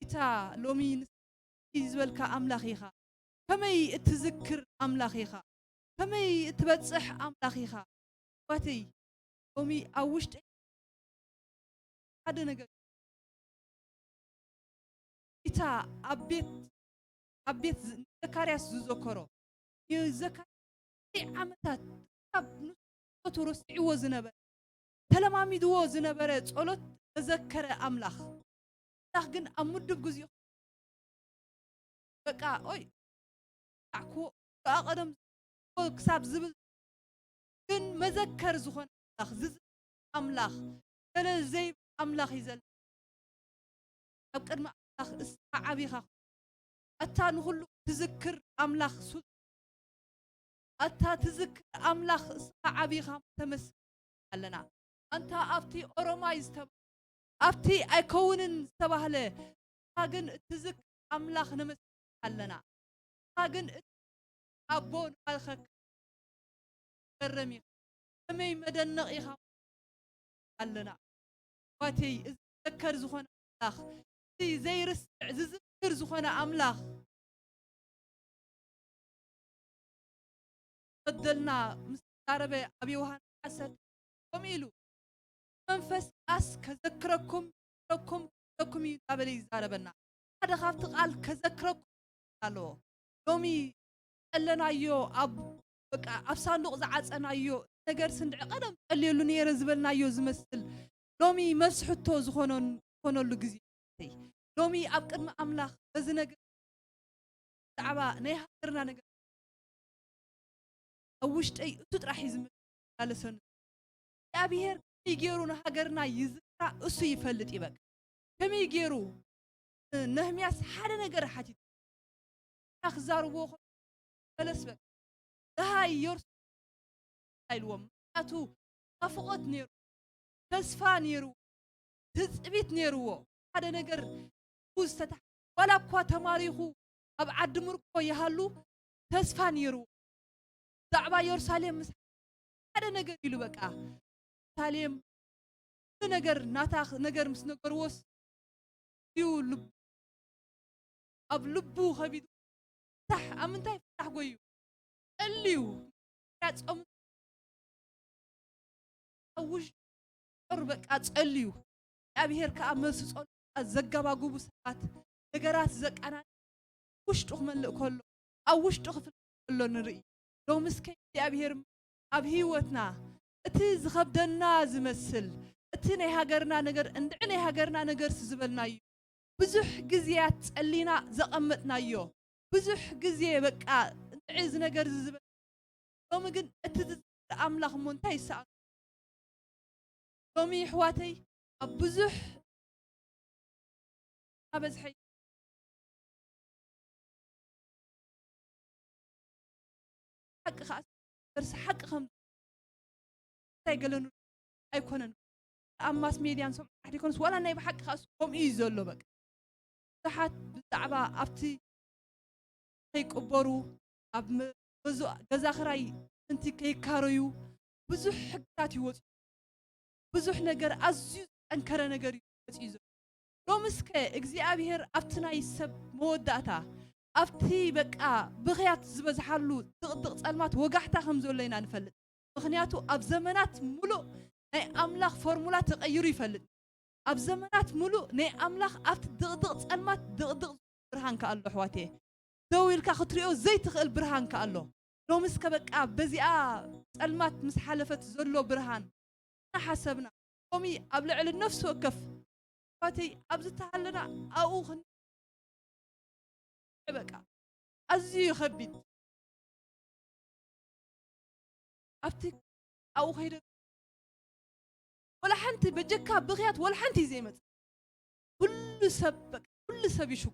ኣታ ሎሚ ንስኻ ዝበልካ ኣምላኽ ኢኻ። ከመይ እትዝክር ኣምላኽ ኢኻ። ከመይ እትበጽሕ ኣምላኽ ኢኻ። ኣሕዋተይ፣ ሎሚ ኣብ ውሽጠይ ሓደ ነገር፣ እታ ኣብ ቤት፣ ኣብ ቤት ዝ-፣ ዘካርያስ ዝዘከሮ፣ ንዘካርያስ ዓመታት ካብ ንሱ ረሲዕዎ ዝነበረ፣ ተለማሚድዎ ዝነበረ ጸሎት ተዘከረ ኣምላኽ። ኣምላኽ ግን ኣብ ምዱብ ግዜኡ በቃ፣ ኦይ፣ ጣዕኩዎ፣ ደኣ ቀደም ክሳብ ዝብል ግን መዘከር ዝኾነ ኣምላኽ፣ ዝዝክር ኣምላኽ፣ ገለ ዘይብል ኣምላኽ እዩ ዘሎ። ኣብ ቅድሚ ኣምላኽ እስኻ ዓቢኻ፣ ኣታ ንኹሉ ትዝክር ኣምላኽ ሱ-፣ ኣታ ትዝክር ኣምላኽ እስኻ ዓቢኻ ተመስገን ኣለና። ኣንታ ኣብቲ ኦሮማይ ዝተባ-፣ ኣብቲ ኣይከውንን ዝተባህለ እስኻ ግን እትዝክር ኣምላኽ ነመስግን ኣለና። እስኻ ግን እቲ ኣቦ ንባልኸካ ገረም ኢኻ። ከመይ መደነቕ ኢኻ ኣለና። ኣሕዋተይ፣ እዚ ዘከር ዝኾነ ኣምላኽ፣ እዚ ዘይርስዕ ዝዝክር ዝኾነ ኣምላኽ በደልና ምስ ተዛረበ ኣብ ዮሃንስ ዓሰርተ ከምኡ ኢሉ፣ መንፈስ ኣስ ከዘክረኩም፣ ከዘክረኩም፣ ከዘክረኩም እዩ እናበለ ይዛረበና። ሓደ ካብቲ ቃል ከዘክረኩም ኣለዎ። ሎሚ ጸለናዮ፣ ኣብ፣ በቃ፣ ኣብ ሳንዱቕ ዝዓጸናዮ ነገር ስንድዕ ቀደም ጸልየሉ ነይረ ዝበልናዮ ዝመስል ሎሚ መልሲ ሕቶ ዝኾኖን-፣ ዝኾነሉ ግዜ። ሎሚ ኣብ ቅድሚ ኣምላኽ በዚ ነገር ብዛዕባ ናይ ሃገርና ነገር ኣብ ውሽጠይ እሱ ጥራሕ እዩ ዝመላለሰኒ። እግዚኣብሔር ከመይ ገይሩ ንሃገርና ይዝክራ እሱ ይፈልጥ እዩ። በቃ ከመይ ገይሩ ነህምያስ ሓደ ነገር ሓቲቱ ክዛርብዎ ከሎ መለስ በቃ ደሃይ ዮርስ ኢልዎም። ምኽንያቱ ናፍቖት ነይሩ፣ ተስፋ ነይሩ፣ ትጽቢት ነይርዎ። ሓደ ነገር ዝተታ-፣ ዋላ እኳ ተማሪኹ ኣብ ዓዲ ምርኮ ይሃሉ ተስፋ ነይርዎ። ብዛዕባ የሩሳሌም ምስ ሓደ ነገር ኢሉ በቃ የሩሳሌም ኩሉ ነገር ናታ ነገር ምስ ነገርዎስ እዩ ልቡ ኣብ ልቡ ከቢዱ ፍታሕ ኣብ ምንታይ ፍታሕ ጎዩ ጸልዩ ጾም ኣብ ውሽጡ ቁር በቃ ጸልዩ እግዚኣብሔር ከኣ መልሲ ጸሎት ዘጋባግቡ ሰባት ነገራት ዘቃና ውሽጡ ክመልእ ከሎ ኣብ ውሽጡ ክፍለ ከሎ ንርኢ። ሎምስ ከ እግዚኣብሔር ኣብ ህይወትና እቲ ዝኸብደና ዝመስል እቲ ናይ ሃገርና ነገር እንድዒ ናይ ሃገርና ነገርስ ዝበልናዩ ብዙሕ ግዜያት ጸሊና ዘቐመጥናዮ ብዙሕ ግዜ በቃ እንድዒ እዚ ነገር እዚ ዝበል ሎሚ ግን እቲ ዝጽሊ ኣምላኽ እሞ እንታይ ይሰኣኖ? ሎሚ ኣሕዋተይ ኣብ ብዙሕ እናበዝሐ ሓቂ ከኣ በርሲ ሓቂ ከም እንታይ ገለኑ ኣይኮነን ኣብ ማስ ሜድያ ንሰምዖ ጥራሕ ዘይኮነስ ዋላ ናይ ብሓቂ ከኣ ከምኡ እዩ ዘሎ በቃ ብዙሓት ብዛዕባ ኣብቲ ከይቅበሩ ኣብ ገዛ ክራይ ምእንቲ ከይካረዩ ብዙሕ ሕግታት ይወፁ ብዙሕ ነገር ኣዝዩ ዝጠንከረ ነገር እዩ መፅዩ ዘሎ ሎምስከ እግዚኣብሔር ኣብቲ ናይ ሰብ መወዳእታ ኣብቲ በቃ ብኽያት ዝበዝሓሉ ድቕድቕ ጸልማት ወጋሕታ ከም ዘሎ ኢና ንፈልጥ ምኽንያቱ ኣብ ዘመናት ሙሉእ ናይ ኣምላኽ ፎርሙላ ተቐይሩ ይፈልጥ ኣብ ዘመናት ሙሉእ ናይ ኣምላኽ ኣብቲ ድቕድቕ ጸልማት ድቕድቕ ብርሃን ከኣሎ ኣሕዋትየ ደው ኢልካ ክትሪኦ ዘይትኽእል ብርሃን ከኣሎ ሎምስከ በቃ በዚኣ ጸልማት ምስ ሓለፈት ዘሎ ብርሃን እናሓሰብና ሎሚ ኣብ ልዕሊ ነፍሲ ወከፍ ኣሕዋተይ ኣብዚ ተሃለና ኣብኡ ክን በቃ ኣዝዩ ከቢድ ኣብቲ ኣብኡ ከይደ ወላ ሓንቲ በጀካ ብኽያት ወላ ሓንቲ እዩ ዘይመጽእ ኩሉ ሰብ በቃ ኩሉ ሰብ ይሽኩ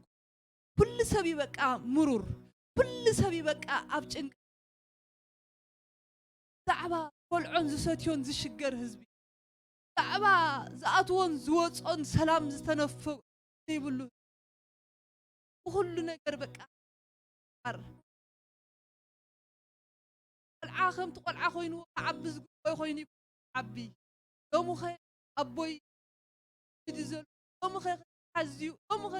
ኩሉ ሰብ እዩ በቃ ምሩር ኩሉ ሰብ እዩ በቃ ኣብ ጭንቀት ብዛዕባ ኮልዖን ዝሰትዮን ዝሽገር ህዝቢ ብዛዕባ ዝኣትዎን ዝወፅኦን ሰላም ዝተነፈ ዘይብሉ ብኩሉ ነገር በቃ ቆልዓ ከምቲ ቆልዓ ኮይኑ ክዓቢ ዝግበኦ ኮይኑ ዓቢ ሎሙኸ ኣቦይ ኢዱ ዘሎ ሎሙኸ ሓዝዩ ሎሙኸ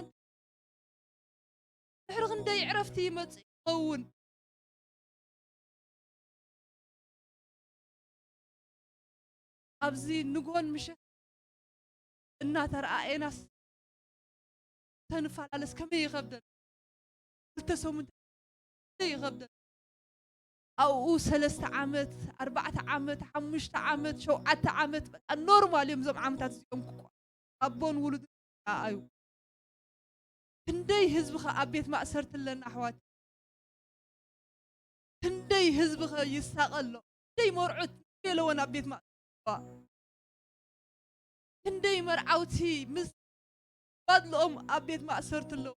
ድሕሪ ክንደይ ዕረፍቲ ይመጽእ ይኸውን? ኣብዚ ንግሆን ምሸት እናተረኣኤናስ ተንፈላለስ ከመይ ይኸብደን? ክልተ ሰሙን ከመይ ይኸብደን? ኣብኡ ሰለስተ ዓመት፣ ኣርባዕተ ዓመት፣ ሓሙሽተ ዓመት፣ ሸውዓተ ዓመት፣ በቃ ኖርማል እዮም እዞም ዓመታት እዚኦም ክቋ-፣ ኣቦን ውሉድን ይረኣዩ። ክንደይ ህዝቢ ኸ ኣብ ቤት ማእሰርቲ ኣለና ኣሕዋት? ክንደይ ህዝቢ ኸ ይሳቐ ኣሎ? ክንደይ መርዑት የለወን ኣብ ቤት ማእሰርቲ? ክንደይ መርዓውቲ ምስ ባድልኦም ኣብ ቤት ማእሰርቲ ኣለዉ?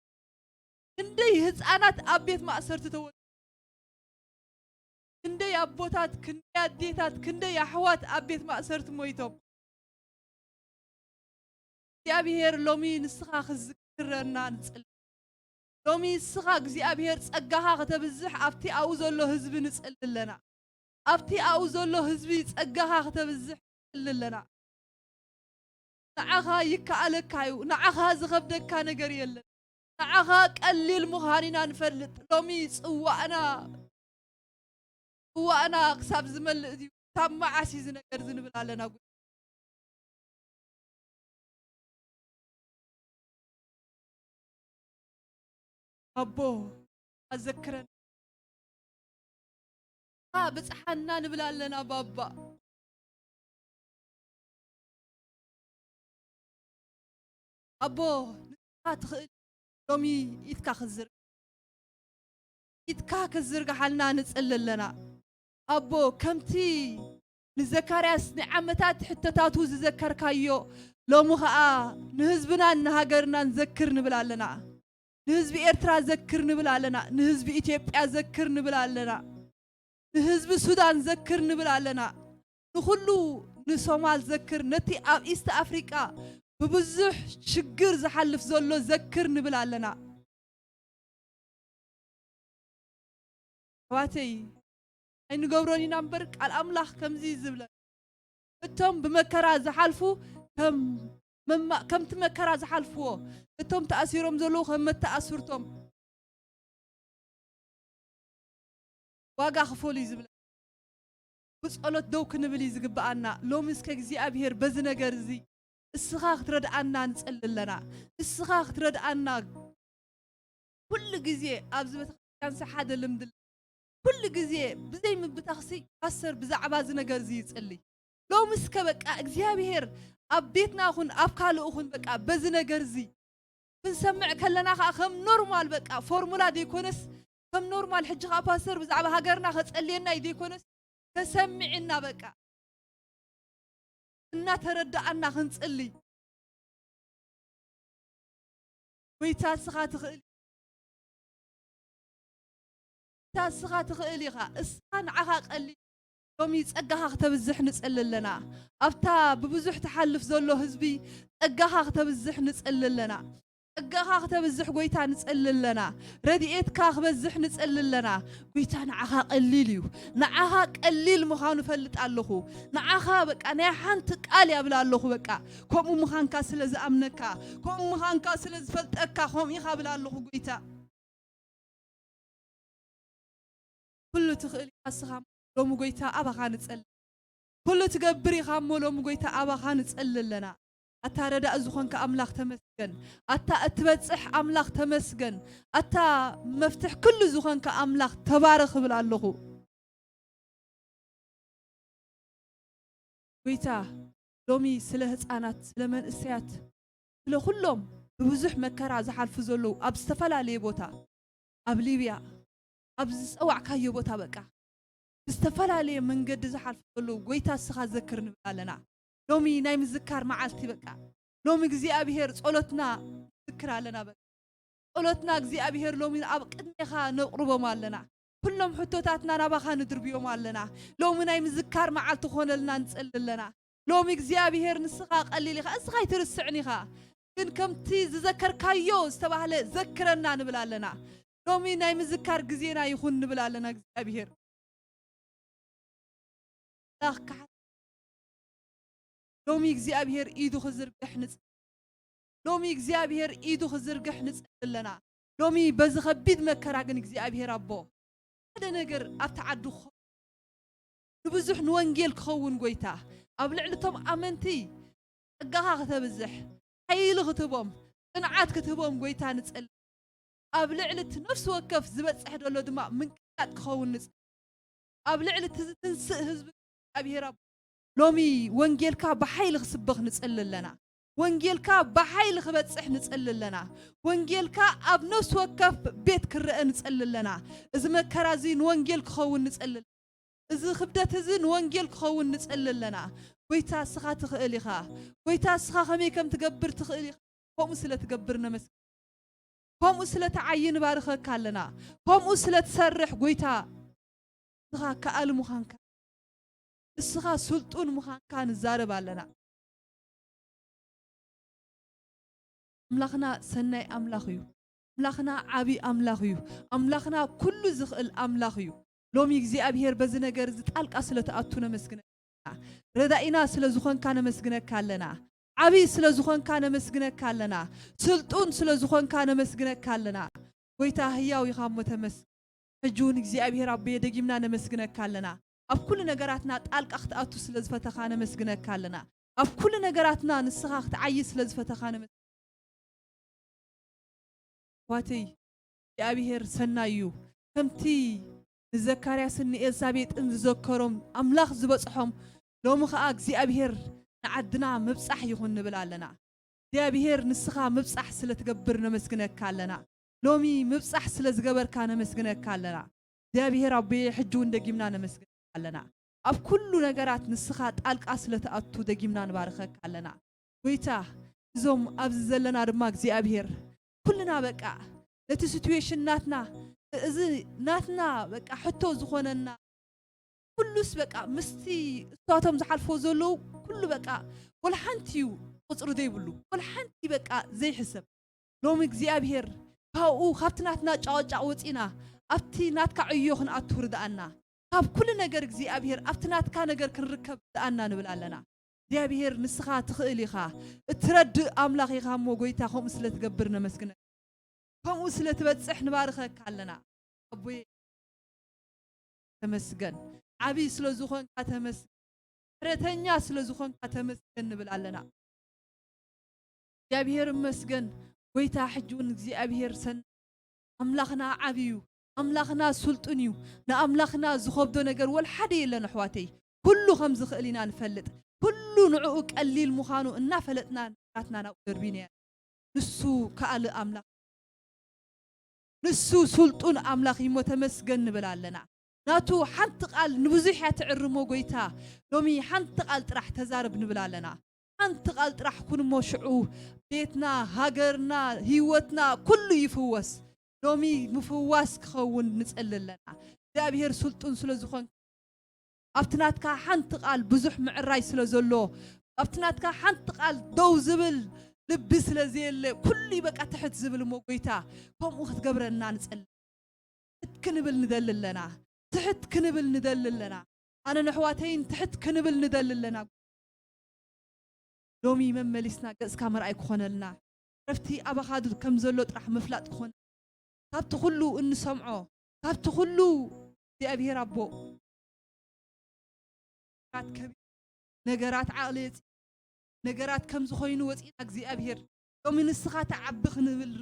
ክንደይ ህፃናት ኣብ ቤት ማእሰርቲ ተወ-፣ ክንደይ ኣቦታት፣ ክንደይ ኣዴታት፣ ክንደይ ኣሕዋት ኣብ ቤት ማእሰርቲ ሞይቶም? እግዚኣብሔር ሎሚ ንስኻ ክዝክረና ንጽሊ። ሎሚ ንስኻ እግዚኣብሔር ጸጋኻ ከተብዝሕ ኣብቲ ኣብኡ ዘሎ ህዝቢ ንጽሊ ኣለና። ኣብቲ ኣብኡ ዘሎ ህዝቢ ጸጋኻ ከተብዝሕ ንጽሊ ኣለና። ንዓኻ ይከኣለካ እዩ። ንዓኻ ዝኸብደካ ነገር የለን። ንዓኻ ቀሊል ምዃን ኢና ንፈልጥ። ሎሚ ጽዋእና፣ ጽዋእና ክሳብ ዝመልእ ድዩ? ክሳብ መዓስ እዩ እዚ ነገር እዚ ንብል ኣለና? ኣቦ ኣዘክረን ብጽሓና ንብል ኣለና ባባ። ኣቦ ንስኻ ትኽእል፣ ሎሚ ኢድካ ክዝር-፣ ኢድካ ክዝርግሓልና ንጽሊ ኣለና። ኣቦ ከምቲ ንዘካርያስ ንዓመታት ሕቶታቱ ዝዘከርካዮ፣ ሎሚ ኸኣ ንህዝብናን ንሃገርናን ዘክር ንብል ኣለና። ንህዝቢ ኤርትራ ዘክር ንብል ኣለና። ንህዝቢ ኢትዮጵያ ዘክር ንብል ኣለና። ንህዝቢ ሱዳን ዘክር ንብል ኣለና። ንኹሉ ንሶማል ዘክር፣ ነቲ ኣብ ኢስት ኣፍሪቃ ብብዙሕ ሽግር ዝሓልፍ ዘሎ ዘክር ንብል ኣለና። ኣሕዋተይ፣ ኣይንገብሮን ኢና እምበር፣ ቃል ኣምላኽ ከምዚ እዩ ዝብለና፣ እቶም ብመከራ ዝሓልፉ ከም መማ-፣ ከምቲ መከራ ዝሓልፍዎ፣ እቶም ተኣሲሮም ዘለዉ ከም መተኣስርቶም ዋጋ ክፈሉ እዩ ዝብለና። ብጸሎት ደው ክንብል እዩ ዝግብኣና። ሎሚ እስከ እግዚኣብሔር በዚ ነገር እዚ እስኻ ክትረድኣና ንጸሊ ኣለና። እስኻ ክትረድኣና። ኩሉ ግዜ ኣብዚ ቤተክርስትያንሲ ሓደ ልምዲ ኣሎ። ኩሉ ግዜ ብዘይ ምብታኽሲ ፓስተር ብዛዕባ እዚ ነገር እዚ ይጽሊ። ሎሚ እስከ በቃ እግዚኣብሔር ኣብ ቤትና ኹን ኣብ ካልእ ኹን በቃ በዚ ነገር እዚ ክንሰምዕ ከለና ኸዓ ከም ኖርማል በቃ ፎርሙላ ዘይኮነስ፣ ከም ኖርማል ሕጂ ኸዓ ፓስተር ብዛዕባ ሃገርና ከጸልየና እዩ ዘይኮነስ፣ ተሰሚዕና በቃ እናተረዳኣና ክንጽሊ። ጎይታ እስኻ ትኽእል፣ ጎይታ እስኻ ትኽእል ኢኻ። እስኻ ንዓኻ ቀሊል ሎሚ ጸጋኻ ክተብዝሕ ንጽሊ ኣለና። ኣብታ ብብዙሕ ትሓልፍ ዘሎ ህዝቢ ጸጋኻ ክተብዝሕ ንጽሊ ኣለና። ጸጋኻ ክተብዝሕ ጎይታ ንጽሊ ኣለና። ረድኤትካ ክበዝሕ ንጽሊ ኣለና። ጎይታ ንዓኻ ቀሊል እዩ። ንዓኻ ቀሊል ምዃኑ እፈልጥ ኣለኹ። ንዓኻ በቃ ናይ ሓንቲ ቃል እያ እብል ኣለኹ። በቃ ከምኡ ምዃንካ ስለ ዝኣምነካ፣ ከምኡ ምዃንካ ስለ ዝፈልጠካ ከምኡ ኢኻ እብል ኣለኹ ጎይታ። ኩሉ ትኽእል ኢኻ እስኻ እሞ ሎሚ ጎይታ ኣባኻ ንጸሊ። ኩሉ ትገብር ኢኻ እሞ ሎሚ ጎይታ ኣባኻ ንጸሊ ኣለና። ኣታ ረዳእ ዝኾንካ ኣምላኽ ተመስገን። ኣታ እትበጽሕ ኣምላኽ ተመስገን። ኣታ መፍትሕ ኩሉ ዝኾንካ ኣምላኽ ተባረኽ እብል ኣለኹ። ጎይታ ሎሚ ስለ ህፃናት፣ ስለ መንእሰያት፣ ስለ ኩሎም ብብዙሕ መከራ ዝሓልፉ ዘለዉ ኣብ ዝተፈላለየ ቦታ፣ ኣብ ሊብያ፣ ኣብ ዝፀዋዕካዮ ቦታ በቃ ብዝተፈላለየ መንገዲ ዝሓልፉ ዘለዉ ጎይታ እስኻ ዘክር ንብል ኣለና። ሎሚ ናይ ምዝካር መዓልቲ በቃ ሎሚ እግዚኣብሔር ጸሎትና ንዝክር ኣለና በቃ ጸሎትና እግዚኣብሔር ሎሚ ኣብ ቅድሜኻ ነቕርቦም ኣለና። ኩሎም ሕቶታትና ናባኻ ንድርብዮም ኣለና። ሎሚ ናይ ምዝካር መዓልቲ ክኾነልና ንጸሊ ኣለና። ሎሚ እግዚኣብሔር ንስኻ ቀሊል ኢኻ፣ እስኻ ኣይትርስዕን ኢኻ። ግን ከምቲ ዝዘከርካዮ ዝተባህለ ዘክረና ንብል ኣለና። ሎሚ ናይ ምዝካር ግዜና ይኹን ንብል ኣለና እግዚኣብሔር። ኣምላኽ ክሓ-፣ ሎሚ እግዚኣብሔር ኢዱ ክዝርግሕ ንጽ-፣ ሎሚ እግዚኣብሔር ኢዱ ክዝርግሕ ንጽሊ ኣለና። ሎሚ በዚ ከቢድ መከራ ግን እግዚኣብሔር ኣቦ ሓደ ነገር ኣብቲ ዓዲ ክኸውን፣ ንብዙሕ ንወንጌል ክኸውን ጎይታ ኣብ ልዕሊ እቶም ኣመንቲ ጸጋኻ ክተብዝሕ ሓይሊ ክትህቦም ጽንዓት ክትህቦም ጎይታ ንጸሊ። ኣብ ልዕሊ እቲ ነፍሲ ወከፍ ዝበጽሕ ዘሎ ድማ ምንቅጥቃጥ ክኸውን ንጸሊ። ኣብ ልዕሊ እቲ ዝትንስእ ህዝቢ እግዚኣብሔር ኣቦ ሎሚ ወንጌልካ ብሓይሊ ክስበኽ ንጸሊ ኣለና። ወንጌልካ ብሓይሊ ክበጽሕ ንጸሊ ኣለና። ወንጌልካ ኣብ ነፍሲ ወከፍ ቤት ክረአ ንጸሊ ኣለና። እዚ መከራ እዚ ንወንጌል ክኸውን ንጸሊ ኣለና። እዚ ክብደት እዚ ንወንጌል ክኸውን ንጸሊ ኣለና። ጎይታ እስኻ ትኽእል ኢኻ። ጎይታ እስኻ ከመይ ከም ትገብር ትኽእል ኢኻ። ከምኡ ስለ ትገብር ነመስግን። ከምኡ ስለ ትዓይ ንባርኸካ ኣለና። ከምኡ ስለ ትሰርሕ ጎይታ ንስኻ ከኣል ምዃንካ ንስኻ ስልጡን ምዃንካ ንዛረብ ኣለና። ኣምላኽና ሰናይ ኣምላኽ እዩ። ኣምላኽና ዓቢ ኣምላኽ እዩ። ኣምላኽና ኩሉ ዝኽእል ኣምላኽ እዩ። ሎሚ እግዚኣብሔር በዚ ነገር እዚ ጣልቃ ስለ ትኣቱ ነመስግነካ። ረዳኢና ስለ ዝኾንካ ነመስግነካ ኣለና። ዓቢ ስለ ዝኾንካ ነመስግነካ ኣለና። ስልጡን ስለ ዝኾንካ ነመስግነካ ኣለና። ጎይታ ህያው ኢኻ እሞ ተመስገን። ሕጂ እውን እግዚኣብሔር ኣቦየ ደጊምና ነመስግነካ ኣለና። ኣብ ኩሉ ነገራትና ጣልቃ ክትኣቱ ስለ ዝፈተኻ ነመስግነካ ኣለና። ኣብ ኩሉ ነገራትና ንስኻ ክትዓይ ስለ ዝፈተኻ ነመስግነካ። ኣሕዋተይ እግዚኣብሔር ሰናይ እዩ። ከምቲ ንዘካርያስን ንኤልሳቤጥን ዝዘከሮም ኣምላኽ ዝበጽሖም ሎሚ ኸኣ እግዚኣብሔር ንዓድና ምብጻሕ ይኹን ንብል ኣለና። እግዚኣብሔር ንስኻ ምብጻሕ ስለ ትገብር ነመስግነካ ኣለና። ሎሚ ምብጻሕ ስለ ዝገበርካ ነመስግነካ ኣለና። እግዚኣብሔር ኣቦየ ሕጂ እውን ደጊምና ነመስግነካ ኣለና። ኣብ ኩሉ ነገራት ንስኻ ጣልቃ ስለ ትኣቱ ደጊምና ንባርኸካ ኣለና። ጎይታ እዞም ኣብዚ ዘለና ድማ እግዚኣብሔር ኩልና በቃ ነቲ ሲትዌሽን ናትና እዚ ናትና በቃ ሕቶ ዝኾነና ኩሉስ በቃ ምስቲ እሳቶም ዝሓልፎ ዘለዉ ኩሉ በቃ ወላ ሓንቲ እዩ ቁፅሪ ዘይብሉ ወላ ሓንቲ በቃ ዘይሕሰብ ሎሚ እግዚኣብሔር ካብኡ ካብቲ ናትና ጫቕጫቕ ወፂና ኣብቲ ናትካ ዕዮ ክንኣቱ ርድኣና ካብ ኩሉ ነገር እግዚኣብሔር ኣብቲ ናትካ ነገር ክንርከብ ርድኣና ንብል ኣለና እግዚኣብሔር ንስኻ ትኽእል ኢኻ እትረድእ ኣምላኽ ኢኻ እሞ ጎይታ ከምኡ ስለ ትገብር ነመስግነካ ከምኡ ስለ ትበጽሕ ንባርኸካ ኣለና ኣቦየ ተመስገን ዓብዪ ስለ ዝኾንካ ተመስገን ሕረተኛ ስለ ዝኾንካ ተመስገን ንብል ኣለና እግዚኣብሔር እመስገን ጎይታ ሕጂ እውን እግዚኣብሔር ሰን ኣምላኽና ዓብዩ ኣምላኽና ስልጡን እዩ ንኣምላኽና ዝኸብዶ ነገር ወልሓደ የለን ኣሕዋተይ ኩሉ ከም ዝኽእል ኢና ንፈልጥ ኩሉ ንዕኡ ቀሊል ምዃኑ እናፈለጥና ናትና ናብኡ ደርቢና ንሱ ከኣልእ ኣምላኽ ንሱ ስልጡን ኣምላኽ እሞ ተመስገን ንብል ኣለና ናቱ ሓንቲ ቃል ንብዙሕ እያ ትዕርሞ ጎይታ ሎሚ ሓንቲ ቃል ጥራሕ ተዛርብ ንብል ኣለና ሓንቲ ቃል ጥራሕ ኩን እሞ ሽዑ ቤትና ሃገርና ህይወትና ኩሉ ይፍወስ ሎሚ ምፍዋስ ክኸውን ንጸሊ ኣለና እግዚኣብሔር ስልጡን ስለ ዝኾን ኣብቲ ናትካ ሓንቲ ቃል ብዙሕ ምዕራይ ስለ ዘሎ ኣብቲ ናትካ ሓንቲ ቃል ደው ዝብል ልቢ ስለ ዘየለ ኩሉ በቃ ትሕት ዝብል እሞ ጎይታ ከምኡ ክትገብረና ንጸሊ ትሕት ክንብል ንደሊ ኣለና ትሕት ክንብል ንደሊ ኣለና ኣነ ነሕዋተይን ትሕት ክንብል ንደሊ ኣለና ሎሚ መመሊስና ገጽካ ምርኣይ ክኾነልና ዕረፍቲ ኣባኻ ከም ዘሎ ጥራሕ ምፍላጥ ክኾነ ካብቲ ኩሉ እንሰምዖ ካብቲ ኩሉ እግዚኣብሔር ኣቦ ነገራት ዓቕሊ የፂ ነገራት ከም ዝኾይኑ ወፂና እግዚኣብሔር ሎሚ ንስኻ ተዓቢ ክንብል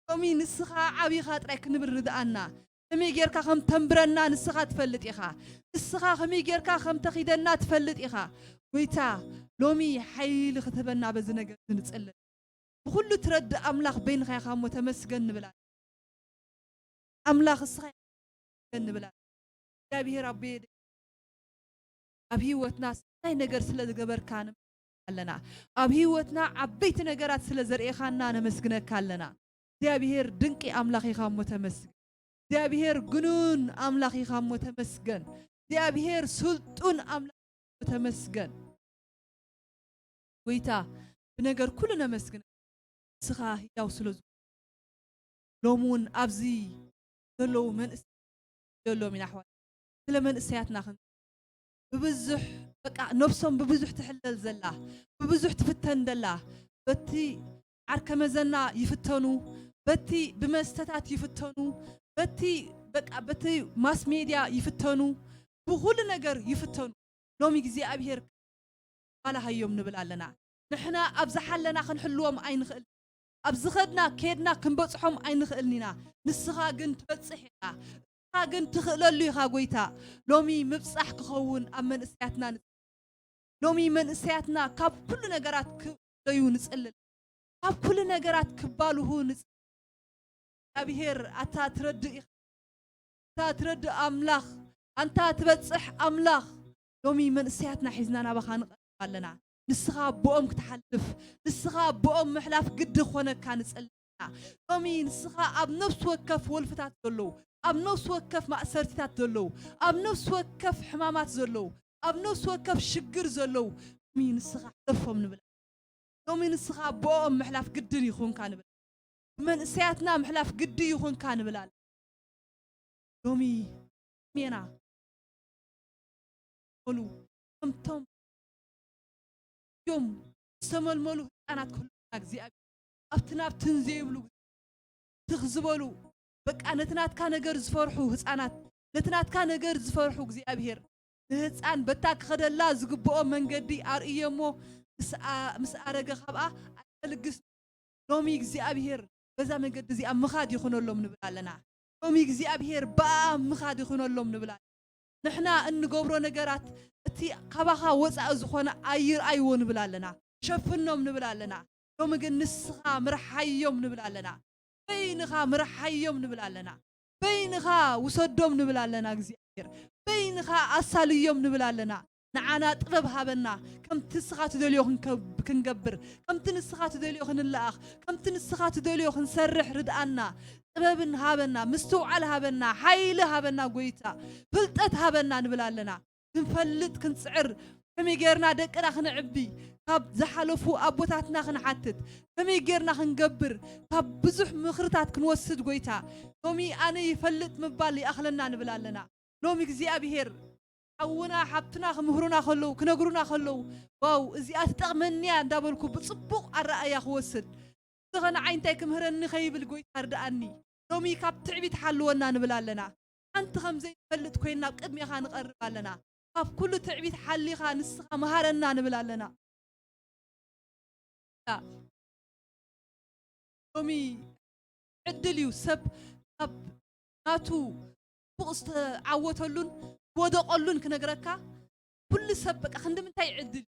ሎሚ ንስኻ ዓብኻ ጥራይ ክንብል ርድኣና ከመይ ጌርካ ከም ተንብረና ንስኻ ትፈልጥ ኢኻ ንስኻ ከመይ ጌርካ ከም ተኺደና ትፈልጥ ኢኻ ጎይታ ሎሚ ሓይሊ ክትህበና በዚ ነገር ንጽልን ብኩሉ ትረድእ ኣምላኽ በይንኻ ኢኻ እሞ ተመስገን ንብል ኣምላኽ እስኻ ንብል እግዚኣብሔር ኣቦየ ኣብ ህይወትና ሰናይ ነገር ስለ ዝገበርካ ኣለና ኣብ ህይወትና ዓበይቲ ነገራት ስለ ዘርእኻና ነመስግነካ ኣለና እግዚኣብሔር ድንቂ ኣምላኽ ኢኻ እሞ ተመስገን እግዚኣብሔር ግኑን ኣምላኽ ኢኻ እሞ ተመስገን እግዚኣብሔር ስልጡን ኣምላኽ ተመስገን ጎይታ ብነገር ኩሉ ነመስግን ንስኻ ህያው ስለ ዝኾንካ ሎሚ እውን ኣብዚ ዘለዉ መንእሰያት ዘለዎም ኢና ኣሕዋት ስለ መንእሰያትና ክን ብብዙሕ በቃ ነብሶም ብብዙሕ ትሕለል ዘላ ብብዙሕ ትፍተን ዘላ በቲ ዓርከ መዘና ይፍተኑ በቲ ብመስተታት ይፍተኑ፣ በቲ በቃ በቲ ማስ ሜድያ ይፍተኑ፣ ብኹሉ ነገር ይፍተኑ። ሎሚ እግዚኣብሔር ባላሃዮም ንብል ኣለና። ንሕና ኣብ ዝሓለና ክንሕልዎም ኣይንኽእል፣ ኣብ ዝኸድና ከድና ክንበጽሖም ኣይንኽእልን ኢና። ንስኻ ግን ትበጽሕ ኢኻ፣ ንስኻ ግን ትኽእለሉ ኢኻ ጎይታ። ሎሚ ምብጻሕ ክኸውን ኣብ መንእሰያትና ንጽ ሎሚ መንእሰያትና ካብ ኩሉ ነገራት ክለዩ ንጽልል፣ ካብ ኩሉ ነገራት ክባልሁ ንጽልል። እግዚኣብሔር ኣታ ትረድእ ኢኻ፣ ኣታ ትረድእ ኣምላኽ፣ ኣንታ ትበጽሕ ኣምላኽ። ሎሚ መንእሰያትና ሒዝና ናባኻ ንቐርብ ኣለና። ንስኻ ኣቦኦም ክትሓልፍ፣ ንስኻ ኣቦኦም ምሕላፍ ግዲ ክኾነካ ንጸልእ። ሎሚ ንስኻ ኣብ ነፍሲ ወከፍ ወልፍታት ዘለዉ፣ ኣብ ነፍሲ ወከፍ ማእሰርቲታት ዘለዉ፣ ኣብ ነፍሲ ወከፍ ሕማማት ዘለዉ፣ ኣብ ነፍሲ ወከፍ ሽግር ዘለዉ፣ ሎሚ ንስኻ ሕለፎም ንብል። ሎሚ ንስኻ ኣቦኦም ምሕላፍ ግድን ይኹንካ ንብል። መንእሰያትና ምሕላፍ ግዲ ይኹንካ ንብል ኣለ። ሎሚ ሜና ሉ ከምቶም እዮም ዝተመልመሉ ህፃናት ክህሉና እግዚኣብሔር ኣብቲ ናብትን ዘይብሉ ትኽ ዝበሉ በቃ ነቲ ናትካ ነገር ዝፈርሑ ህፃናት ነቲ ናትካ ነገር ዝፈርሑ እግዚኣብሔር ንህፃን በታ ክኸደላ ዝግብኦ መንገዲ ኣርእዮ እሞ ምስ ኣ- ምስ ኣረገ ካብኣ ኣይፈልግስ ሎሚ እግዚኣብሔር በዛ መንገዲ እዚኣ ምኻድ ይኹነሎም ንብል ኣለና። ሎሚ እግዚኣብሔር ብኣ ምኻድ ይኹነሎም ንብል ኣለና። ንሕና እንገብሮ ነገራት እቲ ካባኻ ወፃኢ ዝኾነ ኣይርኣይዎ ንብል ኣለና። ሸፍኖም ንብል ኣለና። ሎሚ ግን ንስኻ ምርሓዮም ንብል ኣለና። በይንኻ ምርሓዮም ንብል ኣለና። በይንኻ ውሰዶም ንብል ኣለና። እግዚኣብሔር በይንኻ ኣሳልዮም ንብል ኣለና። ንዓና ጥበብ ሃበና፣ ከምቲ ንስኻ ትደልዮ ክንከብ- ክንገብር፣ ከምቲ ንስኻ ትደልዮ ክንለኣኽ፣ ከምቲ ንስኻ ትደልዮ ክንሰርሕ ርድኣና። ጥበብን ሃበና፣ ምስትውዓል ሃበና፣ ሓይሊ ሃበና፣ ጎይታ ፍልጠት ሃበና ንብል ኣለና። ክንፈልጥ ክንጽዕር፣ ከመይ ጌርና ደቅና ክነዕቢ፣ ካብ ዝሓለፉ ኣቦታትና ክንሓትት፣ ከመይ ጌርና ክንገብር፣ ካብ ብዙሕ ምኽርታት ክንወስድ፣ ጎይታ ሎሚ ኣነ ይፈልጥ ምባል ይኣኽለና ንብል ኣለና። ሎም እግዚኣብሔር ሓውና ሓብትና ክምህሩና ከለዉ ክነግሩና ከለዉ ዋው እዚኣ ትጠቕመኒያ እንዳበልኩ ብፅቡቕ ኣረኣያ ክወስድ እዚ ኸነ ዓይንታይ ክምህረኒ ከይብል ጎይታ ርድኣኒ ሎሚ ካብ ትዕቢት ሓልወና ንብል ኣለና ሓንቲ ከም ዘይንፈልጥ ኮይንና ኣብ ቅድሜኻ ንቐርብ ኣለና ካብ ኩሉ ትዕቢት ሓሊኻ ንስኻ መሃረና ንብል ኣለና ሎሚ ዕድል እዩ ሰብ ካብ ናቱ ጽቡቕ ዝተዓወተሉን ዝወደቐሉን ክነግረካ ኩሉ ሰብ በቃ ክንዲ ምንታይ ዕድል እዩ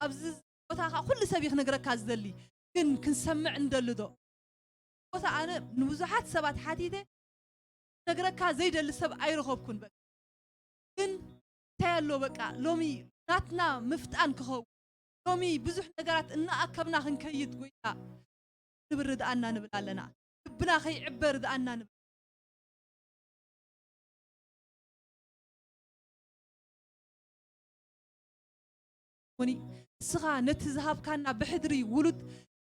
ኣብዚ ቦታ ከዓ ኩሉ ሰብ እዩ ክነግረካ ዝደሊ ግን ክንሰምዕ እንደሊ ዶ ቦታ ኣነ ንብዙሓት ሰባት ሓቲተ ክነግረካ ዘይደሊ ሰብ ኣይረኸብኩን በቃ ግን እንታይ ኣሎ በቃ ሎሚ ናትና ምፍጣን ክኸውን ሎሚ ብዙሕ ነገራት እናኣከብና ክንከይድ ጎይታ ክብር ርድኣና ንብል ኣለና ልብና ከይዕበ ርድኣና ንብል ሞኒ ንስኻ ነቲ ዝሃብካና ብሕድሪ ውሉድ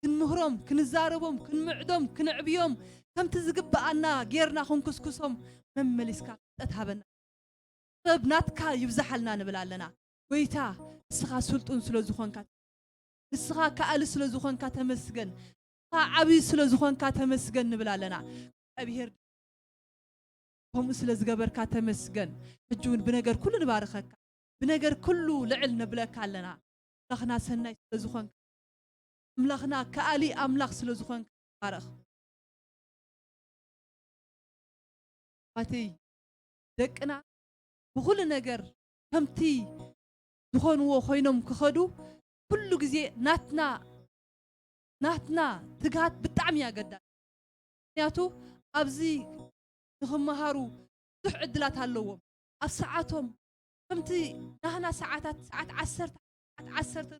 ክንምህሮም ክንዛረቦም ክንምዕዶም ክነዕብዮም ከምቲ ዝግብኣና ጌርና ክንኩስኩሶም መመሊስካ ፍልጠት ሃበና ጥበብ ናትካ ይብዛሓልና ንብል ኣለና ጎይታ ንስኻ ስልጡን ስለ ዝኾንካ ንስኻ ከኣሊ ስለ ዝኾንካ ተመስገን ንስኻ ዓብዪ ስለ ዝኾንካ ተመስገን ንብል ኣለና እግዚኣብሔር ከምኡ ስለ ዝገበርካ ተመስገን ሕጂ እውን ብነገር ኩሉ ንባርኸካ ብነገር ኩሉ ልዕል ነብለካ ኣለና ኣምላኽና ሰናይ ስለ ዝኾንካ ኣምላኽና ከኣሊ ኣምላኽ ስለ ዝኾንካ ባረኽ ኣሕዋተይ ደቅና ብኹሉ ነገር ከምቲ ዝኾንዎ ኮይኖም ክኸዱ ኩሉ ግዜ ናትና ናትና ትግሃት ብጣዕሚ ኣገዳሲ ምክንያቱ ኣብዚ ንክመሃሩ ብዙሕ ዕድላት ኣለዎም ኣብ ሰዓቶም ከምቲ ናህና ሰዓታት ሰዓት ዓሰርተ ሰዓት ዓሰርተ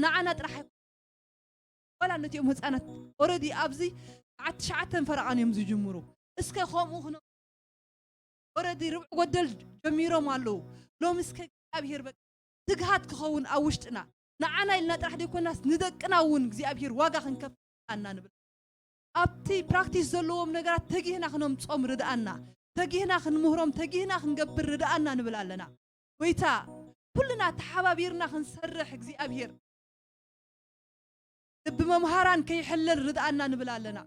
ንዓና ጥራሕ ኣይኮነን ዋላ ነቲኦም ህፃናት ኦረዲ ኣብዚ ሰዓት ትሽዓተን ፈረቓን እዮም ዝጅምሩ እስከ ከምኡ ክነ ኦረዲ ርብዒ ጎደል ጀሚሮም ኣለዉ ሎሚ እስከ እግዚኣብሄር በቃ ትግሃት ክኸውን ኣብ ውሽጥና ንዓና ኢልና ጥራሕ ዘይኮናስ ንደቅና እውን እግዚኣብሄር ዋጋ ክንከፍል ኣና ንብል ኣብቲ ፕራክቲስ ዘለዎም ነገራት ተጊህና ክነምፆም ርድኣና ተጊህና ክንምህሮም ተጊህና ክንገብር ርድኣና ንብል ኣለና ጎይታ ኩልና ተሓባቢርና ክንሰርሕ እግዚኣብሄር ልቢ መምሃራን ከይሕለል ርድኣና ንብል ኣለና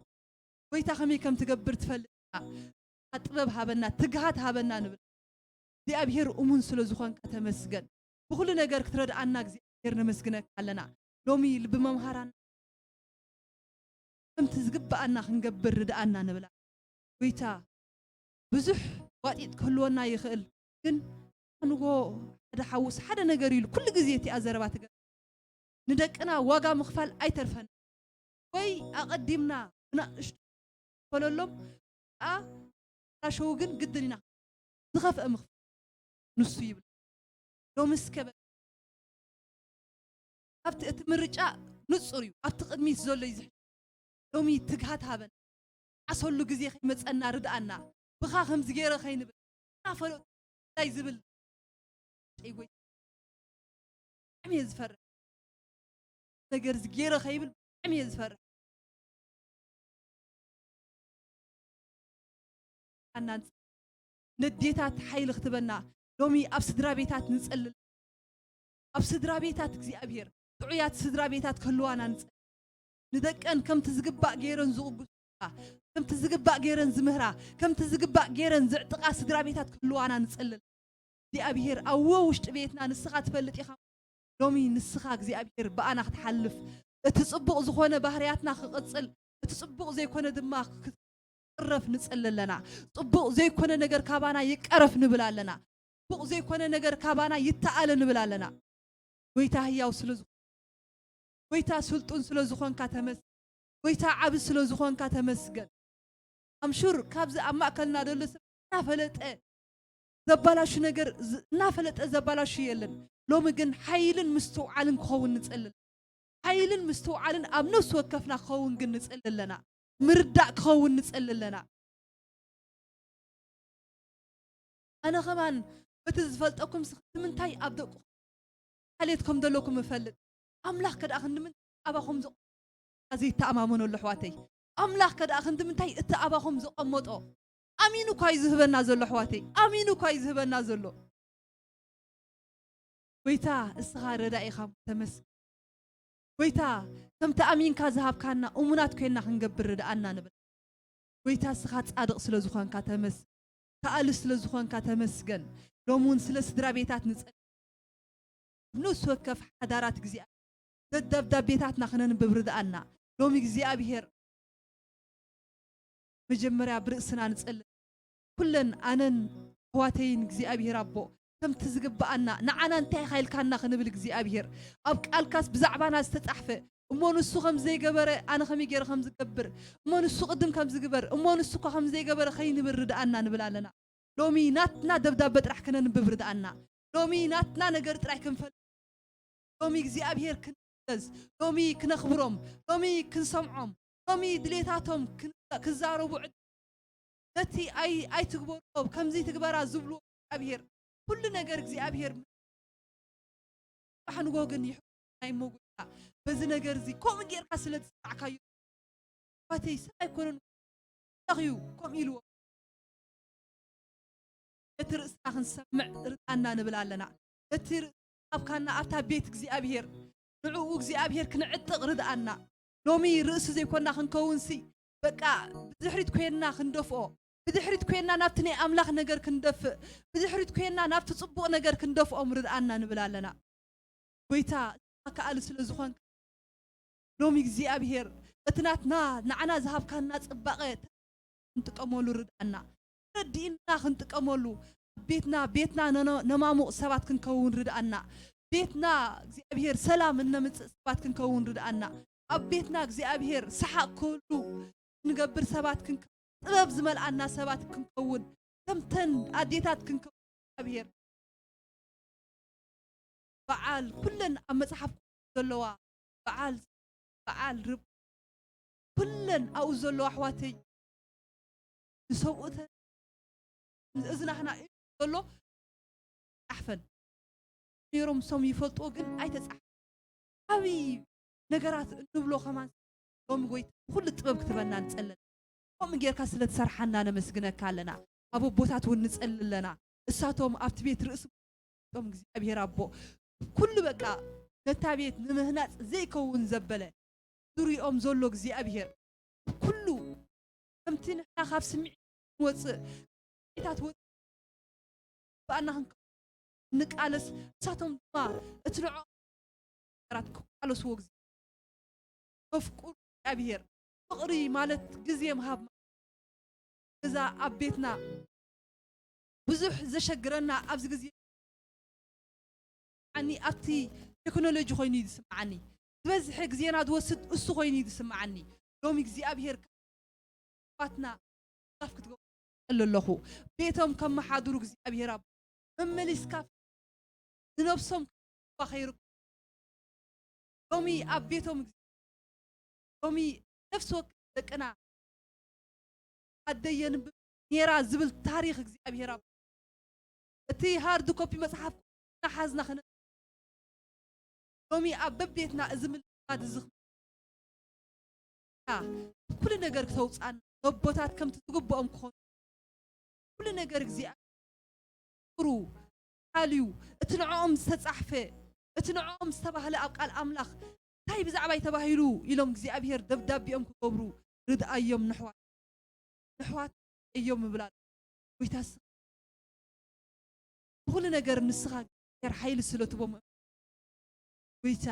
ጎይታ ከመይ ከም ትገብር ትፈልጥ ኢኻ። ጥበብ ሃበና፣ ትግሃት ሃበና ንብል። እግዚኣብሔር እሙን ስለ ዝኾንካ ተመስገን። ብኹሉ ነገር ክትረድኣና እግዚኣብሔር ነመስግነካ ኣለና። ሎሚ ልቢ መምሃራን ከምቲ ዝግብኣና ክንገብር ርድኣና ንብላ። ጎይታ ብዙሕ ዋጢጥ ክህልወና ይኽእል፣ ግን ንጎ ሓደ ሓውስ ሓደ ነገር ኢሉ ኩሉ ግዜ እቲኣ ዘረባ ትገ ንደቅና ዋጋ ምኽፋል ኣይተርፈን። ወይ ኣቐዲምና ብናእሽቱ ፈለሎም፣ ከኣ ራሸው ግን ግድን ኢና ዝኸፍአ ምኽፋል ንሱ ይብል። ሎሚ እስከ በ-፣ ኣብቲ እቲ ምርጫ ንጹር እዩ። ኣብቲ ቅድሚት ዘሎ እዩ ዝሕ-፣ ሎሚ ትግሃት ሃበን። ዓሰሉ ግዜ ከይመጸና ርድኣና። ብኻ ከምዚ ገይረ ከይንብል። እናፈለጡ እንታይ ዝብል? ጨይ ጎይ-፣ ብጣዕሚ እየ ዝፈርሕ። ነገር እዚ ገይረ ከይብል ብጣዕሚ እየ ዝፈርሕ። ኣናንጽ-፣ ነዴታት ሓይሊ ክትበና ሎሚ ኣብ ስድራ ቤታት ንጸልል። ኣብ ስድራ ቤታት እግዚኣብሔር ጥዑያት ስድራ ቤታት ክህልዋና ንጸልል። ንደቀን ከምቲ ዝግባእ ገይረን ዝቕጉስላ፣ ከምቲ ዝግባእ ገይረን ዝምህራ፣ ከምቲ ዝግባእ ገይረን ዝዕጥቓ ስድራ ቤታት ክህልዋና ንጸልል። እግዚኣብሔር ኣብ ውሽጢ ቤትና ንስኻ ትፈልጥ ኢኻ። ሎሚ ንስኻ እግዚኣብሔር ብኣና ክትሓልፍ፣ እቲ ጽቡቕ ዝኾነ ባህርያትና ክቕጽል፣ እቲ ጽቡቕ ዘይኮነ ድማ ክቕረፍ ንጽሊ ኣለና። ጽቡቕ ዘይኮነ ነገር ካባና ይቀረፍ ንብል ኣለና። ጽቡቕ ዘይኮነ ነገር ካባና ይተኣለ ንብል ኣለና። ጎይታ ህያው ስለ ዝኾ-፣ ጎይታ ስልጡን ስለ ዝኾንካ ተመስገን። ጎይታ ዓቢ ስለ ዝኾንካ ተመስገን። ኣምሹር ካብዚ ኣብ ማእከልና ዘሎ ሰብ እናፈለጠ ዘባላሹ ነገር ዝ-፣ እናፈለጠ ዘባላሹ የለን። ሎሚ ግን ሓይልን ምስትውዓልን ክኸውን ንጸልል። ሓይልን ምስትውዓልን ኣብ ነፍሲ ወከፍና ክኸውን ግን ንጸልል ኣለና። ምርዳእ ክኸውን ንጸልል ኣለና። ኣነ ኸማን በቲ ዝፈልጠኩም ስ-፣ ንምንታይ ኣብ ደቁ ሓልየት ከም ዘለኩም እፈልጥ። ኣምላኽ ከ ደኣ ክንዲ ምንታይ ኣባኹም ዘ-፣ ዘይተኣማመነሉ ኣሕዋተይ? ኣምላኽ ከ ደኣ ክንዲ ምንታይ እቲ ኣባኹም ዘቐመጦ? ኣሚኑ እኳ እዩ ዝህበና ዘሎ ኣሕዋተይ፣ ኣሚኑ እኳ እዩ ዝህበና ዘሎ። ጎይታ እስኻ ረዳኢኻ ተመስገን። ጎይታ ከምቲ ኣሚንካ ዝሃብካና እሙናት ኮይና ክንገብር ርድኣና ንብል። ጎይታ እስኻ ጻድቕ ስለ ዝኾንካ ተመስገን። ከኣሊ ስለ ዝኾንካ ተመስገን። ሎሚ እውን ስለ ስድራ ቤታት ንጸ-፣ ንሱ ወከፍ ሓዳራት እግዚኣብሔር ደብዳቤታትና ክነንብብ ርድኣና። ሎሚ እግዚኣብሔር መጀመርያ ብርእስና ንጸልእ። ኩለን ኣነን ኣሕዋተይን እግዚኣብሔር ኣቦ ከምቲ ዝግብኣና ንዓና እንታይ ኢኻ ኢልካና ክንብል እግዚኣብሔር ኣብ ቃልካስ ብዛዕባና ዝተጻሕፈ እሞ ንሱ ከም ዘይገበረ ኣነ ከመይ ገይረ ከም ዝገብር እሞ ንሱ ቅድም ከም ዝግበር እሞ ንሱ እኳ ከም ዘይገበረ ከይንብል ርድኣና ንብል ኣለና። ሎሚ ናትና ደብዳበ ጥራሕ ክነንብብ ርድኣና። ሎሚ ናትና ነገር ጥራይ ክንፈልጥ ሎሚ እግዚኣብሔር ክንእዘዝ፣ ሎሚ ክነኽብሮም፣ ሎሚ ክንሰምዖም፣ ሎሚ ድሌታቶም ክን-፣ ክዛረቡ ዕድ-፣ ነቲ ኣይ-፣ ኣይትግበርዎ፣ ከምዚ ትግበራ ዝብልዎ እግዚኣብሔር፣ ኩሉ ነገር እግዚኣብሔር ጽባሕ ንጎ ግን ይሕና እሞ ጎይታ፣ በዚ ነገር እዚ ከምኡ ጌርካ ስለ ዝጸናዕካዮ፣ ኣሕዋተይ፣ ሰብ ኣይኮነን፣ ኣምላኽ እዩ ከምኡ ኢልዎ። ነቲ ርእስና ክንሰምዕ ርድኣና ንብል ኣለና። ነቲ ርእሲ ሃብካና ኣብታ ቤት እግዚኣብሔር፣ ንዕኡ እግዚኣብሔር ክንዕጥቕ ርድኣና። ሎሚ ርእሲ ዘይኮና ክንከውንሲ፣ በቃ ብድሕሪት ኮይንና ክንደፍኦ፣ ብድሕሪት ኮይንና ናብቲ ናይ ኣምላኽ ነገር ክንደፍእ፣ ብድሕሪት ኮይንና ናብቲ ጽቡቕ ነገር ክንደፍኦም ርድኣና ንብል ኣለና። ጎይታ፣ ንስኻ ከኣሊ ስለ ዝኾንካ፣ ሎሚ እግዚኣብሔር፣ እቲ ናትና ንዓና ዝሃብካና ጽባቐ ክንጥቀመሉ ርድኣና። ተረዲእና ክንጥቀመሉ፣ ኣብ ቤትና፣ ቤትና ነነ-፣ ነማሙቕ ሰባት ክንከውን ርድኣና። ቤትና እግዚኣብሔር ሰላም እነምጽእ ሰባት ክንከውን ርድኣና። ኣብ ቤትና እግዚኣብሔር ሰሓቕ ክህሉ ንገብር ሰባት ክንከ-፣ ጥበብ ዝመልኣና ሰባት ክንከውን፣ ከምተን ኣዴታት ክንከውን እግዚኣብሔር በዓል ኩለን ኣብ መጽሓፍ ዘለዋ በዓል፣ በዓል ርብ-፣ ኩለን ኣብኡ ዘለዋ ኣሕዋተይ ንሰብኡተን እዝናህና እዩ ዘሎ ጻሕፈን ነይሮም፣ ሶም ይፈልጥዎ ግን ኣይተጻሕፈን። ዓብዪ ነገራት እንብሎ ከማን ሎሚ ጎይታ ብኹሉ ጥበብ ክትበና ንጸለና። ከምኡ ጌርካ ስለ ትሰርሓና ነመስግነካ ኣለና። ኣብ ኣቦታት እውን ንጸሊ ኣለና። እሳቶም ኣብቲ ቤት ርእሲ ቶም እግዚኣብሔር ኣቦ ኩሉ በቃ ነታ ቤት ንምህናጽ ዘይከውን ዘበለ ዙሪኦም ዘሎ እግዚኣብሔር ኩሉ እቲ ንሕና ካብ ስምዒት ንወፅእ፣ ስምዒታት ወ-፣ ባእና ክንቀ-፣ ንቃለስ፣ ንሳቶም ድማ እቲ ንዕኦም ነገራት ክቃለስዎ ግዜ። መፍቁር እግዚኣብሔር፣ ፍቕሪ ማለት ግዜ ምሃብ ማለት። እዛ ኣብ ቤትና ብዙሕ ዘሸግረና ኣብዚ ግዜ ኣኒ ኣብቲ ቴክኖሎጂ ኮይኑ እዩ ዝስምዓኒ። ዝበዝሐ ግዜና ዝወስድ እሱ ኮይኑ እዩ ዝስምዓኒ። ሎሚ እግዚኣብሔር ኣሕዋትና ጻፍ ክትገብሩ እጽሊ ኣለኹ። ቤቶም ከመሓድሩ እግዚኣብሔር ኣብ መመሊስካ ንነብሶም ከይርኩ። ሎሚ ኣብ ቤቶም፣ ሎሚ ነፍሲ ወከፍ ደቅና ኣደይ የንብብ ኔራ ዝብል ታሪኽ እግዚኣብሔር ኣብ እቲ ሃርድ ኮፒ መጽሓፍ እናሓዝና ክነ-፣ ሎሚ ኣብ በቤትና እዚ ምልክታት እዚ ክ-፣ ኩሉ ነገር ክተውፅኣና፣ ነቦታት ከምቲ ዝግብኦም ክኾኑ፣ ኩሉ ነገር እግዚኣብሔር ፍሩ ሓልዩ፣ እቲ ንዕኦም ዝተጻሕፈ፣ እቲ ንዕኦም ዝተባህለ ኣብ ቃል ኣምላኽ እንታይ ብዛዕባይ ተባሂሉ ኢሎም እግዚኣብሔር ደብዳቤኦም ክገብሩ ርድኣዮም ንሕዋት፣ ንሕዋት እዮም ምብላል። ጎይታ ስ-፣ ብኹሉ ነገር ንስኻ እግዚኣብሔር ሓይሊ ስለ ትቦም፣ ጎይታ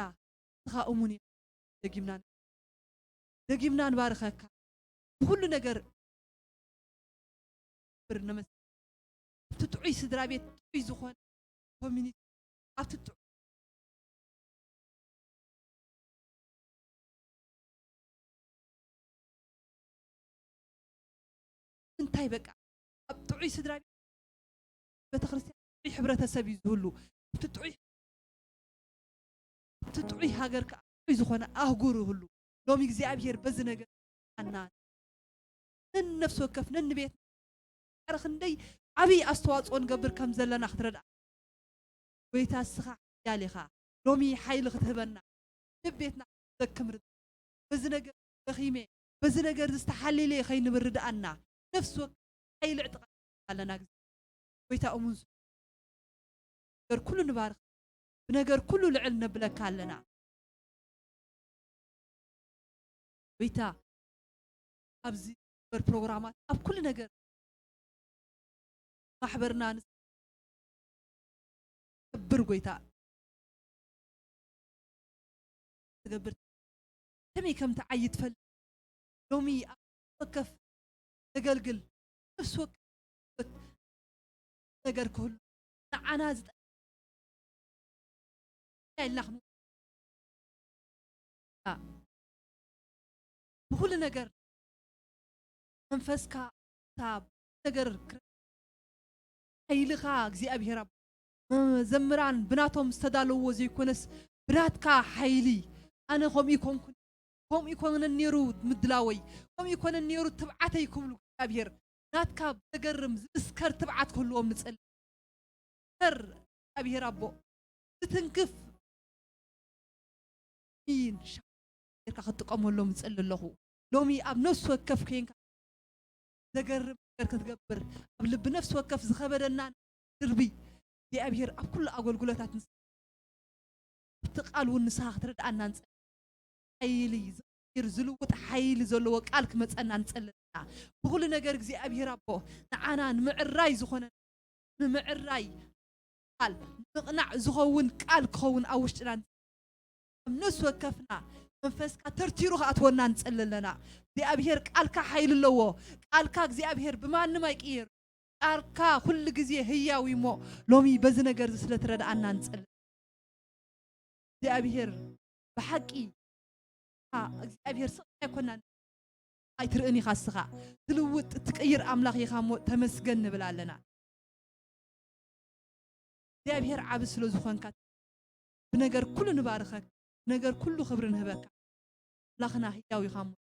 ንስኻ እሙን ኢኻ። ደጊምና፣ ደጊምና ንባርኸካ። ብኹሉ ነገር ብር ነመስ-፣ ኣብቲ ጥዑይ ስድራ ቤት፣ ጥዑይ ዝኾነ ኮሚኒቲ፣ ኣብቲ ጥዑይ እንታይ በቃ ኣብ ጥዑይ ስድራ ቤት፣ ቤተክርስትያን ጥዑይ ሕብረተሰብ እዩ ዝህሉ። ኣብቲ ጥዑይ፣ ኣብቲ ጥዑይ ሃገር ከዓ ጥዑይ ዝኾነ ኣህጉር ይህሉ። ሎሚ እግዚኣብሔር በዚ ነገር ኣና ነንነፍሲ ወከፍ ነንቤት ዳሕሪ ክንደይ ዓብዪ ኣስተዋፅኦ ንገብር ከም ዘለና ክትረድኣ። ጎይታ እስኻ ሓያል ኢኻ። ሎሚ ሓይሊ ክትህበና፣ ንቤትና ዘክም ርድ-፣ በዚ ነገር ደኺመ፣ በዚ ነገር ዝተሓሊለ ከይንብል ርድኣና። ነፍሲ ወከፍ ሓይሊ ዕጥቓ ኣለና። ግዜ ጎይታ እሙን ስ-፣ ነገር ኩሉ ንባርኽ፣ ብነገር ኩሉ ልዕል ነብለካ ኣለና። ጎይታ ኣብዚ ዝግበር ፕሮግራማት ኣብ ኩሉ ነገር ማሕበርና ንስ-፣ ክብር ጎይታ ትገብር ከመይ ከም ትዓዪ ትፈልጥ። ሎሚ ኣብ ወከፍ ዘገልግል ነፍሲ ወከፍ ነገር ክህሉ ንዓና ዝጠ-፣ ኢልና ክንው-፣ ብኹሉ ነገር መንፈስካ፣ እታ ነገር ክረ-፣ ሓይልኻ እግዚኣብሔር ኣብ-፣ መዘምራን ብናቶም ዝተዳለዎ ዘይኮነስ ብናትካ ሓይሊ። ኣነ ከምኡ ይኮንኩን፣ ከምኡ ይኮነን ነይሩ ምድላወይ፣ ከምኡ ይኮነን ነይሩ ትብዓተይ ክብሉ እግዚኣብሔር ናትካ ዘገርም ዝምስከር ትብዓት ክህልዎም ንጸሊ። ር እግዚኣብሔር ኣቦ፣ ዝትንክፍ ኢን ሻ-፣ ጌርካ ክትጥቀመሎም እጽሊ ኣለኹ። ሎሚ ኣብ ነፍሲ ወከፍ ኮንካ ዘገርም ነገር ክትገብር፣ ኣብ ልቢ ነፍሲ ወከፍ ዝኸበደና ድርቢ እግዚኣብሔር ኣብ ኩሉ ኣገልግሎታት ንስ-፣ ኣብቲ ቃል እውን ንስኻ ክትረድኣና ንጸሊ። ሓይሊ ዝቕይር ዝልውጥ ሓይሊ ዘለዎ ቃል ክመጸና ንጸሊ ኣለና። ብኹሉ ነገር እግዚኣብሔር ኣቦ ንዓና ንምዕራይ ዝኾነ ንምዕራይ ቃል ንምቕናዕ ዝኸውን ቃል ክኸውን ኣብ ውሽጥና ን-፣ ኣብ ነፍሲ ወከፍና መንፈስካ ተርቲሩ ክኣትወና ንጸሊ ኣለና። እግዚኣብሔር ቃልካ ሓይሊ ኣለዎ። ቃልካ እግዚኣብሔር ብማንም ኣይቅየር። ቃልካ ኩሉ ግዜ ህያው እዩ እሞ ሎሚ በዚ ነገር እዚ ስለ ትረድኣና ንጸሊ። እግዚኣብሔር ብሓቂ እግዚኣብሔር ስቕ ኣይኮናን። ኣይትርእን ኢኻ እስኻ። ትልውጥ ትቅይር ኣምላኽ ኢኻ እሞ ተመስገን ንብል ኣለና። እግዚኣብሔር ዓቢ ስለ ዝኾንካ ብነገር ኩሉ ንባርኸካ፣ ብነገር ኩሉ ክብሪ ንህበካ። ኣምላኽና ህያው ኢኻ እሞ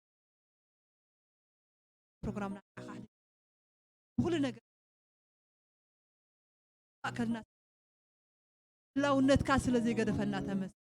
ፕሮግራምና ንዓኻ ኣሕሊፍና ብኹሉ ነገር ማእከልና ህላውነትካ ስለ ዘይገደፈና ተመስ-፣